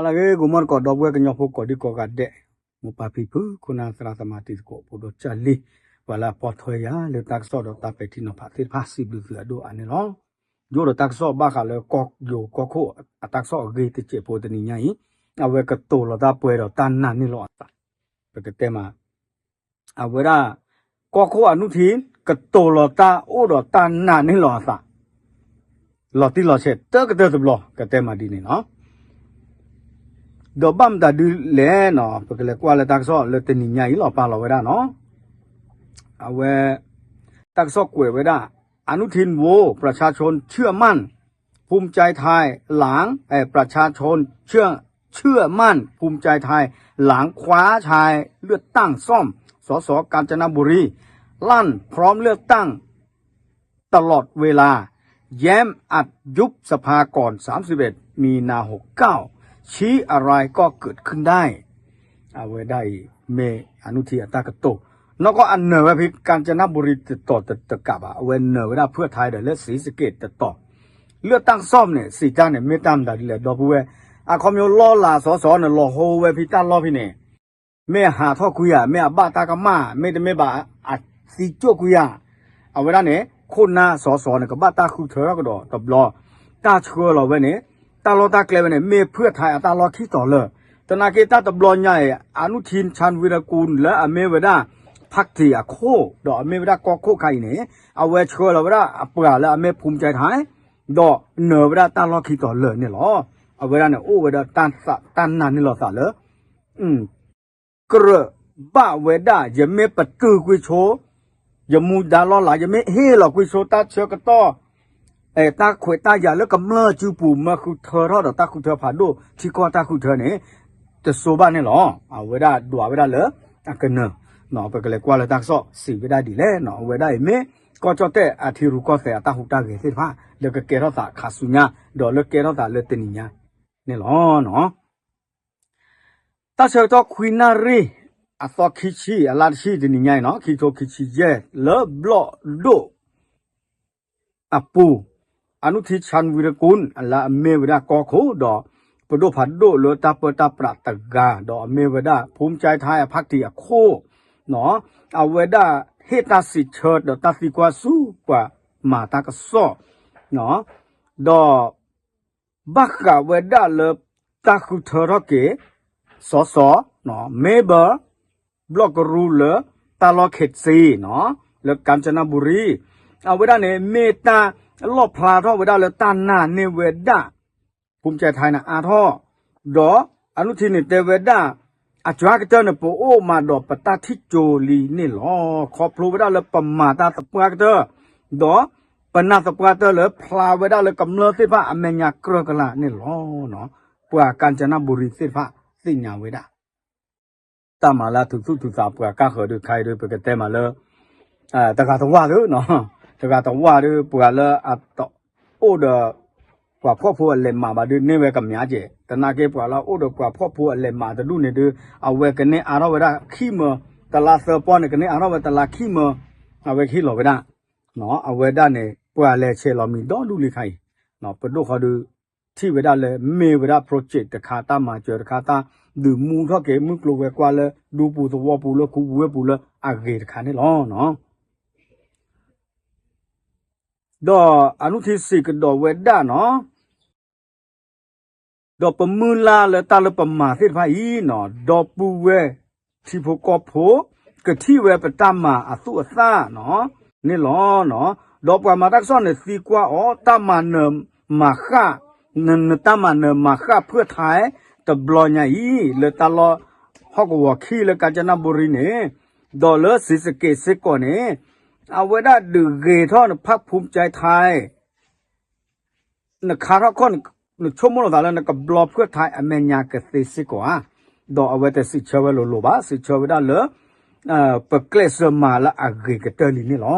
လၢဂ့ၤ ဂီၤမီၢ်တကိး ဒီပုၢ်ဝဲၢ်ကညီဖိကိးဒံကိးဂၤဒဲး, မိၢ်ပၢ်ဖံဖု ခိၣ်နၢ်သရၣ်သမါတံၤသကိး ဖိဒိၣ်ကၢ်လံ, ပှၤလၢအပိာ်ထွဲယၤလၢတၢ်ကစီၣ်ဒီးတၢ်ပဲာ်ထံနီၤဖးသ့ၣ်တဖၣ် စံးဘျုးသုအဒိၣ်အါန့ၣ်လီၤ. ယအိၣ်ဒီးတၢ်ကစီၣ်ဘၣ်ဃးလၢကီၢ်ယိၤကီၢ်ခိၣ်အတၢ်ကစီၣ်အဂ့ၢ်တစဲးဖိတနံၤညါအံၤ, အဝဲကတိၤလီၤတၢ်ပှဲၤဒီးတၢ်နာ်န့ၢ်လီၤအသး, ပကတဲမး အဝဲဒၣ် ကီၢ်ခိၣ်အနုထံ ကတိၤလီၤတၢ်အိၣ်ဒီးတၢ်နာ်န့ၢ်လီၤအသး လီၤတံၢ်လီၤဆဲး တကတၢၢ်တဘျီ ကတဲမးဒ်န့ၣ်လီၤ. ဒီးဘၣ်မတၤဒ်လဲၣ်နီၤ ပကလဲၤကွၢ်လၢတၢ်ကစီၣ်လၢတနံၤညါအံၤလီၤ ပာ်လီၤဝဲဒၣ်နီၤ. အဝဲ တၢ်ကစီၣ်ကွဲးဝဲဒၣ် อนุทินโว ประชาชนเชื่อมั่น ภูมิใจไทยหลัง เอ่อ ประชาชนเชื่อ เชื่อมั่นภูมิใจไทย หลังคว้าชัยเลือกตั้งซ่อม สส กาญจนบุรี ลั่นพร้อมเลือกตั้งตลอดเวลา แย้มอัดยุบสภาก่อน สามสิบเอ็ด มีนา หกเก้า ชี้อะไรก็เกิดขึ้นได้ အဝဲဒၣ်အံၤ မ့ၢ်အနုထံအတၢ်ကတိၤ, နီၢ်ကီၢ်အနၢၤဝဲဖဲ ကၣ်စနဘူရံ တတီၤတကးဘၣ် အဝဲနၢၤဝဲဒၣ်ဖၢၣ်ထါဒီးလၢစံးစက့းတတီၤ, လၢတၢ်ကစီၣ်န့ၣ် စံးတၢ်န့ၣ် မ့ၢ်တၢ်မတၤဒ်လဲၣ် ဒီပုၢ်ဝဲၢ်, အခီပညီလီၢ်လၤစီစီန့ၣ် လီၤဟိဝဲဖဲတၢ်လီၢ်ဖဲန့ၣ် မ့ၢ်အဟးထီၣ်ကွံာ်ဧါ မ့ၢ်အဘၣ်တၢ်ကမၣ် မ့တမ့ၢ်ဘၣ် အသံကၠိၣ်ကွံာ်ဧါ, အဝဲဒၣ်န့ၣ် ခိၣ်နၢ်စီစီန့ၣ် ကဘၣ်တၢ်ဃုထၢထီၣ်ကဒီးတဘျီ, တၢ်ဆှၢလီၤဝဲန့ၣ် တၢ်လီၢ်တၢ်ကျဲဝဲန့ၣ် မ့ၢ်ဖၢၣ်ထါအတၢ်လီၢ်ခံတီၤလၢာ်, သနာ်က့တၢ်တဘျီညါအံၤ အနုထံ ချန်ဝံရကူၣ် လၢအမ့ၢ်ဝဲဒၣ် ဖၣ်တံၣ်အခိၣ် ဒီးအမ့ၢ်ဝဲဒၣ်ကီၢ်ခိၣ်ခါအံၤန့ၣ် အဝဲဆှၢလီၤဝဲဒၣ်အပှၤလၢအမ့ၢ်ဖူမကၠဲထါ ဒီးနၢၤဝဲဒၣ်တၢ်လီၢ်ခံတီၤလၢာ်န့ၣ်လီၤ. အဝဲဒၣ်န့ၣ်အိၣ်ဝဲဒၣ်တၢ်နာ်န့ၢ်လီၤသးလၢ ကြၢးဘၣ်ဝဲဒၣ် ယမ့ၢ်ပတုာ်ကွံာ်ဆိ ယမူဒါလီၢ်လၤ ယမ့ၢ်ဟ့ၣ်လီၤကွံာ်ဆိ တၢ်ဆၢကတီၢ် တၢ်ခွဲးတၢ်ယာ်လၢကမျၢၢ်စုပူၤ မၢဃုထၢထီၣ်ဒီးတၢ်ဃုထၢဖးဒိၣ် ထံကီၢ်တၢ်ဃုထၢန့ၣ် တစိၤဘၣ်န့ၣ်လီၤ. အဝဲဒၣ်ဒွးဝဲဒၣ်လၢ အကနၢၤ ပကလဲၤကွၢ်လၢတၢ်ကစီၣ်စံးဝဲဒၣ်ဒ်လဲၣ်နီၤ အဝဲဒၣ်အံၤမ့ၢ် ကီၢ်ကၠီၣ်တဲၣ်အထံရူၢ်ကီၢ်သဲးအတၢ်ဟူးတၢ်ဂဲၤသ့ၣ်တဖၣ် လၢကကဲထီၣ်သးခါဆူညါ ဒီးလၢကဲထီၣ်သးလၢတနံၤညါန့ၣ်လီၤ. တၢ်ဆၢကတီၢ်ခွံနၣ်ရံၣ် အသီခံဆံ အလါတဆံတနံၤညါအံၤနီၤ ခံကထိခံဆံယဲၢ် လၢဘျီၣ်ဒိၣ်အပူၤ အနုထံ ချန်ဝံရကူၣ် လၢအမ့ၢ်ဝဲဒၣ်ကီၢ်ခိၣ်ဒီး ပဒိၣ်ဖးဒိၣ်လၢတၢ်ပၢတၢ်ပြးတဂၤ ဒီးအမ့ၢ်ဝဲဒၣ် ဖူမကၠဲထါ အဖၣ်တံၣ်အခိၣ် အဝဲဒၣ်ဟ့ၣ်တၢ်စံးဆၢဒီးတၢ်သံကွၢ်ဆူပှၤမၤတၢ်ကစီၣ် ဒီး ဘၣ်ဃးဝဲဒၣ်လၢတၢ်ဃုထၢထီၣ်က့ၤ စီစီ မ့ဘၢၣ် ဘျီၣ်ကရူၢ်လၢ တၢ်လီၢ်ခဲးစ့နီၤ လၢကၣ်စနဘူရံ အဝဲဒၣ်န့ၣ် မ့ၢ်တၢ်လီၣ်ဖျါထီၣ်ဝဲဒၣ်လၢတၢ်နာ်န့ၢ်ဝဲဒၣ် ဖူမကၠဲထါန့ၣ်အါထီၣ် ဒီးအနုထံန့ၣ်တဲဝဲဒၣ် အစှၤကတၢၢ်န့ၣ် ပအိၣ်မးဒီးပတၢ်ထံၣ်ကၠိလံန့ၣ်လီၤ. ခီဖျိဝဲဒၣ်လၢပမၤတၢ်သပှၢ်ကတၢၢ် ဒီးပနာ်သပှၢ်တၢၢ်လၢဖျါဝဲဒၣ်လၢကမျၢၢ်သ့ၣ်တဖၣ်အမဲာ်ညါကြၢးကလာ်န့ၣ်လီၤ. ပှၤကၣ်စနဘူရံသ့ၣ်တဖၣ်သ့ၣ်ညါဝဲဒၣ် တၢ်မၤလၢအထူးသူၣ်ထူးသးပှၤကါဃၢၤဒုးခါအံၤဒုး ပကတဲမးလၢ တဂၤတဝၢ်ဒုး တဂၤတဝၢ်ဒုး ပှၤလၢအတအိၣ်ဒီး ပှၤဖှီၣ်ဖိအလဲၤမးဘၣ်ဒုးန့ၢ်ဝဲကမျၢၢ်ကဲး သနာ်က့ပှၤလၢအအိၣ်ဒီးပှၤဖှီၣ်ဖိအလဲၤမးတဒူၣ်န့ၣ်ဒုး အဝဲကန့ၢ်အါထီၣ်ဝဲဒၣ်ခံမၢ တလါသၢပီၢ်န့ၣ် ကန့ၢ်အါထီၣ်ဝဲတလါခံမၢ အဝဲကဟ့ၣ်လီၤဝဲဒၣ် အဝဲဒၣ်န့ၣ် ပှၤလဲၤဆဲးလီၤမံၤဒီဒူၣ်လံခါအံၤ ပဒိၣ်ဃီဒုး ထံၣ်ဝဲဒၣ်လၢမ့ၢ်ဝဲဒၣ် project တခါ တၢ်မၤစၢၤတခါ တၢ်ဒုးမူထီၣ်က့ၤ မုၢ်ကျိၤဝဲၤကွာ်လၢ ဒူပူၤသဝီပူၤလၢခူပူၤဝ့ၢ်ပူၤလၢအဂ့ၤတခါန့ၣ်လီၤ. ဒီးအနုထံစံးကဒီးဝဲဒၣ်နီၤ ဒီးပမုၢ်လၢ်လၢတၢ်လၢပမၤသ့ၣ်တဖၣ်အံၤနီၤ ဒီပုၢ်ဝဲၢ်ထံဖိကီၢ်ဖိ ကထံၣ်ဝဲပတၢ်မၤအသူၣ်အသးနီၤ န့ၣ်လီၤ. ဒီးပှၤမၤတၢ်ကစီၣ်န့ၣ် သံကွၢ်အီၤ တၢ်မၤနၢၤမၤဃၣ် နတၢ်မၤနၢၤမၤဃၣ်ဖၢၣ်ထဲ တဘျီညါအံၤ လၢတၢ်လီၢ်ဟီၣ်ကဝီၤခံလၢကၣ်စနဘူရံန့ၣ် ဒီးလၢစံးစက့းစ့ၢ်ကီးန့ၣ် အဝဲဒၣ်ဒုးဂ့ၤထီၣ်နဖၣ်ဖူမကၠဲထါ နခါထီၣ်ခီၣ် နဆိကမိၣ်လိာ်သးလၢနကဘျီဖၢၣ်ထဲအမဲာ်ညါကသ့စ့ၢ်ကီးဧါ. ဒီးအဝဲတစံးဆၢဝဲလိၤလိၤဘၣ် စံးဆၢဝဲဒၣ်လၢ ပကျဲးစၢးမၤလၢအဂ့ၤကတၢၢ်လံန့ၣ်လီၤ.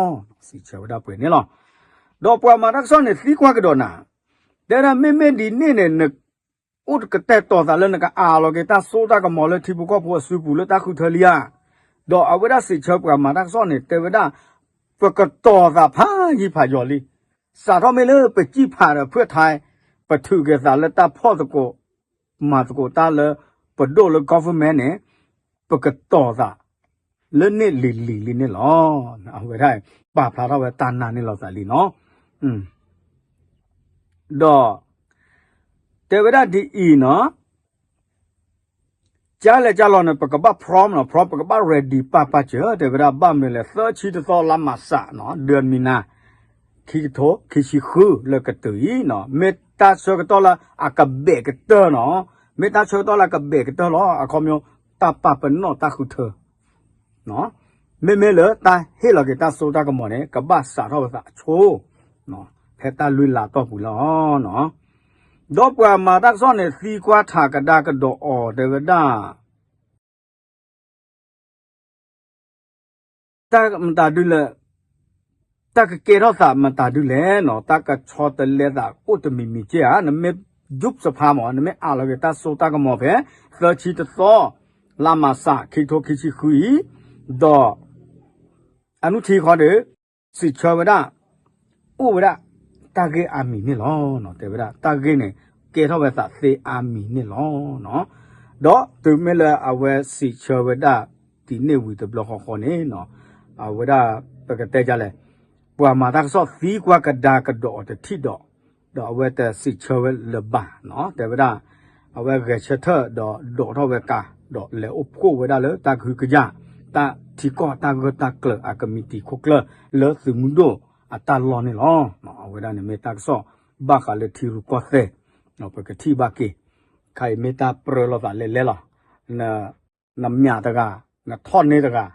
စံးဆၢဝဲဒၣ်ပှဲၤန့ၣ်လီၤ. ဒီးပှၤမၤတၢ်ကစီၣ်န့ၣ်သံကွၢ်ကဒီးနၤ တဲဒၣ်မ့မ့ၢ်ဒ်န့ၣ်န့ၣ် နအိၣ်ကတဲာ်ကတီၤသးလၢနကအးလီၤက့ၤတၢ်စိတၢ်ကမီၤလၢထံဖိကီၢ်ဖိအစုပူၤလၢတၢ်ဃုထၢလံဧါ. ဒီးအဝဲဒၣ်စံးဆၢပှၤမၤတၢ်ကစီၣ်န့ၣ် တဲဝဲဒၣ် ပကတီၤသးဖးယံာ်ဖးယီၤလံ. စးထီၣ်မ့ၢ်လၢပစံၣ်ဖးဒီးဖၢၣ်ထဲ ပထုးက့ၤသးလၢတၢ်ဖီၣ်သကိး မၤသကိးတၢ်လၢ ပဒိၣ်လၢ government န့ၣ် ပကတီၤသး လၢန့ၣ်လံၤလံၤလံန့ၣ်လီၤ. အဝဲဒၣ် ပာ်ဖျါထီၣ်ဝဲတၢ်နါန့ၣ်လီၤသးလံနီၤ. ဒီး တဲဝဲဒၣ်ဒ်အံၤနီၤ ကလဲၤကလီၤန့ၣ် ပကဘၣ် prompt နီၤ, prompt ပကဘၣ် ready ပာ်ပာ်စၢၤ တဲဝဲဒၣ်ဘၣ်မနုၤလဲၣ် သၢဆံတသီလါမၢ်ၡးနီၤ ဒၢမံနါ ခံကထိခံဆံဃုလၢကတုၤအံၤနီၤ မ့ၢ်တၢ်ဆၢကတီၢ်လၢအကဘဲးကတၢၢ်နီၤ, မ့ၢ်တၢ်ဆၢကတီၢ်လၢအကဘဲးကတၢၢ်လီၤ. အခီပညီ တၢ်ပာ်ပနီၣ်တၢ်ဃုထၢ မ့မ့ၢ်လၢတၢ်ဟ့ၣ်လီၤက့ၤတၢ်စိတၢ်ကမီၤန့ၣ် ကဘၣ်စးထီၣ်ဝဲသးအဆိ ဖဲတၢ်လွံၢ်လါတီၢ်ပူၤလီၤ. ဒီးပှၤမၤတၢ်ကစီၣ်န့ၣ် သံကွၢ်ထးကဒါကဒီးအီၤ တဲဝဲဒၣ် တၢ်မတၤဒုလဲၣ်, တၢ်ကကဲထီၣ်သးမတၤဒုလဲၣ်နီၤ, တၢ်ကဆီတလဲသးအိၣ်တမံၤမံၤကဲဧါ, နမ့ၢ် ยุบสภา မး နမ့ၢ်အးလီၤက့ၤတၢ်စိတၢ်ကမီၤဖဲ သၢဆံတသီ လါမၢ်ၡး ခံကထိခံဆံဃုအံၤ, ဒီး အနုထံဃီဒီး စံးဆၢဝဲဒၣ် အိၣ်ဝဲဒၣ် တၢ်ဂ့ၢ်အါမံၤန့ၣ်လီၤ. တဲဝဲဒၣ် တၢ်ဂ့ၢ်န့ၣ် ကဲထီၣ်ဝဲသးသ့အါမံၤန့ၣ်လီၤ. ဒီးတုၤမ့ၢ်လၢအဝဲစံးဆၢဝဲဒၣ် ဒ်န့ၣ်ဝံၤတဘျီဃီဃီန့ၣ် အဝဲဒၣ် ပကတဲဒ်လဲၣ်, ပှၤမၤတၢ်ကစီၣ်သံကွၢ်ကဒါကဒီးအီၤတထံၣ်ဒီး ဒီးအဝဲတစံးဆၢဝဲလၢၤဘၣ်နီၤ, တဲဝဲဒၣ် အဝဲဂဲၤဆၢထၢၣ်ဒီးဒိးထီၣ်ဝဲကါ ဒီးလဲၤအိၣ်ဖှိၣ်ဝဲဒၣ်လၢတၢ်ကဟုကယာ် တၢ်ထံကီၢ်တၢ်ဂၢၢ်တၢ်ကျၢၤအကမံးတံာ်ခိၣ်ကျၢၢ် လၢသုးမုၢ်ဒိၣ်အတၢ်လီၢ်န့ၣ်လီၤ. အဝဲဒၣ်န့ၣ်မ့ၢ်တၢ်ကစီၣ်ဘၣ်ဃးလၢထံရူၢ်ကီၢ်သဲး ပကထံၣ်ဘၣ်က့ၤ, ခဲအံၤမ့ၢ်တၢ်ပြၢလိာ်သးလဲၤလဲၤလီၤ. နမၠးတဂၤ, နထီၣ်န့ၢ်တဂၤ,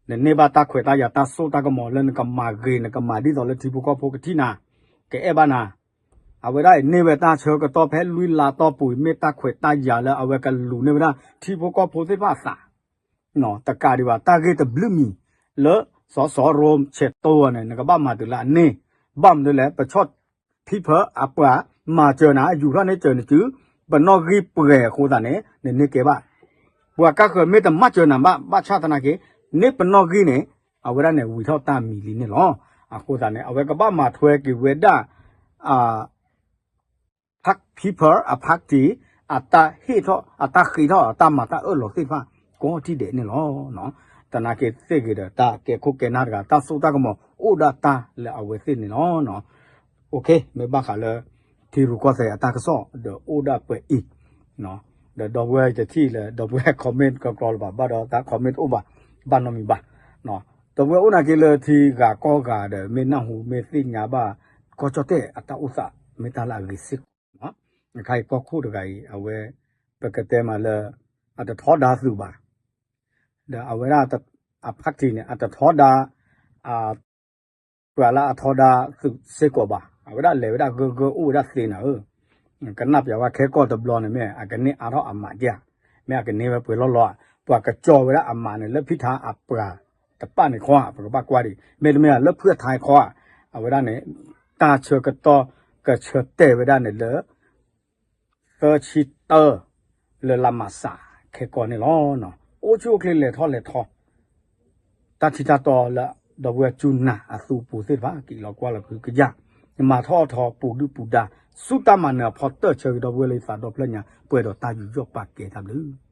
နန့ၢ်ဘၣ်တၢ်ခွဲးတၢ်ယာ်တၢ်စိတၢ်ကမီၤလၢနကမၤဂ့ၤ နကမၤဒ်သိးလၢထံဖိကီၢ်ဖိကထံၣ်နၤ, ကအဲၣ်ဘၣ်နၤ, အဝဲဒၣ်အံၤန့ၢ်ဝဲတၢ်ဆၢကတီၢ်ဖဲလွံၢ်လါတီၢ်ပူၤအံၤ မ့ၢ်တၢ်ခွဲးတၢ်ယာ်လၢအဝဲကလူၤန့ၢ်ဝဲဒၣ်ထံဖိကီၢ်ဖိသ့ၣ်တဖၣ်အသး တကးဒံးဘၣ် တၢ်ဂ့ၢ်တဘျုးမံၤ လၢစီၤစီၤရိၤဆဲးတိန့ၣ် နကဘၣ်မၤတုၤလၢအန့ၢ်, ဘၣ်မနုၤလဲၣ် ပဆီၣ် people အပှၤမၤစၢၤနၤ ယူၤထီၣ်န့ၢ်စၢၤနစု ပနီၣ်ဂံၢ်ပှဲၤအဃိသတးန့ၣ် နန့ၢ်ကဲဘၣ်, ပှၤကါဃၢၤမ့ၢ်တမၤစၢၤနၤဘၣ် ဘၣ်ဆၣ်သနာ်က့ န့ၢ်ပနီၣ်ဂံၢ်န့ၣ် အဝဲဒၣ်န့ၣ်ဝံၤထီၣ်တၢ်မံၤလံန့ၣ်လီၤ. အဃိသတးန့ၣ် အဝဲကဘၣ်မၤထွဲက့ၤဝဲဒၣ် people အ party အတၢ်ဟ့ၣ်ထီၣ် အတၢ်ဃ့ထီၣ် အတၢ်မၤတၢ်အၢၣ်လီၤသ့ၣ်တဖၣ် ကိးထီၣ်ထံၣ်ဒဲးန့ၣ်လီၤ. သနာ်က့သ့ၣ်ဂ့ၤဒီး တၢ်ကဲခိၣ်ကဲနၢ်တဂၤ တၢ်စိတၢ်ကမီၤအိၣ်ဒၣ်တၢ်လၢအဝဲသ့ၣ်န့ၣ်လီၤ. OK မ့ၢ်ဘၣ်ဃးလၢ ထံရူၢ်ကီၢ်သဲးအတၢ်ကစီၣ်ဒီးအိၣ်ဒၣ်ပှဲၤအံၤ ဒီးဒီပုၢ်ဝဲၢ်တထံၣ်လၢ ဒီပုၢ်ဝဲၢ် comment ကကျီလၢၤဘၣ် ဘၣ်ဒီးတၢ် comment တအိၣ်ဘၣ် ဘၣ်နီတမံၤဘၣ်. ဒီပုၢ်ဝဲၢ်အိၣ်နာ်က့လၢထံဂၤကီၢ်ဂၤဒီး မ့ၢ်နၢ်ဟူမ့ၢ်သ့ၣ်ညါဘၣ် ကီၢ်ကၠီၣ်တဲၣ်အတၢ်အိၣ်သး မ့ၢ်တၢ်လၢအဂ့ၤစ့ၢ်ကီး အခါအံၤကီၢ်ခိၣ်တဂၤအံၤ အဝဲ ပကတဲမးလၢ အတထီဒါသုးဘၣ်, ဒီးအဝဲဒၣ်အ party န့ၣ် အတထီဒါ ပှၤလၢအထီဒါသုးစ့ၢ်ကီးဘၣ်, အဝဲဒၣ်လဲၤဝဲဒၣ်ဂၢၢ်ဂၢၢ်အိၣ်ဝဲဒၣ်သ့နၤဧၢ, ကနၣ်ပျးဝဲခဲကီၢ်တဘျီန့ၣ် မ့ၢ်အကန့ၢ်အါထီၣ်အမးကဲဧါ, မ့ၢ်အကန့ၢ်ဝဲပှဲၤလီၢ်လီၢ်ဧါ, ပှၤကကၠီဝဲဒၣ်အမးန့ၣ် လၢဖံထါအပှၤတပၣ်န့ၣ်ခီဧါ, ပကဘၣ်ကွၢ်ဒံး မ့တမ့ၢ်လၢဖုၣ်အထါခီဧါ, အဝဲဒၣ်န့ၣ် တၢ်ဆၢကတီၢ်ကဆၢတဲာ်ဝဲဒၣ်န့ၣ်လၢ သၢဆံတၢ လၢလါမၢ်ၡး ခဲကီၢ်န့ၣ်လီၤ. အိၣ်ဆူၣ်အိၣ်ချ့လဲၤထီၣ်လဲၤထီ တၢ်ထံတၢ်တီလၢ ဒီပုၢ်ဝဲၢ်ကၠူနၤအသူအပူၤသ့ၣ်တဖၣ် က့ၤလီၤကွၢ်လီၤကဟုကယာ် မၤထီၣ်ထီပူၤဒုၣ်ပူၤဒါ ဆူတၢ်မၤနၢၤအဖီတၢၢ်ဆၢက့ၤဒီပုၢ်ဝဲၢ်လၢယသးဒီဖျၢၣ်ညါ ပှဲၤဒီးတၢ်ယူးယီၣ်ပာ်ကဲတၢ်ဘျုး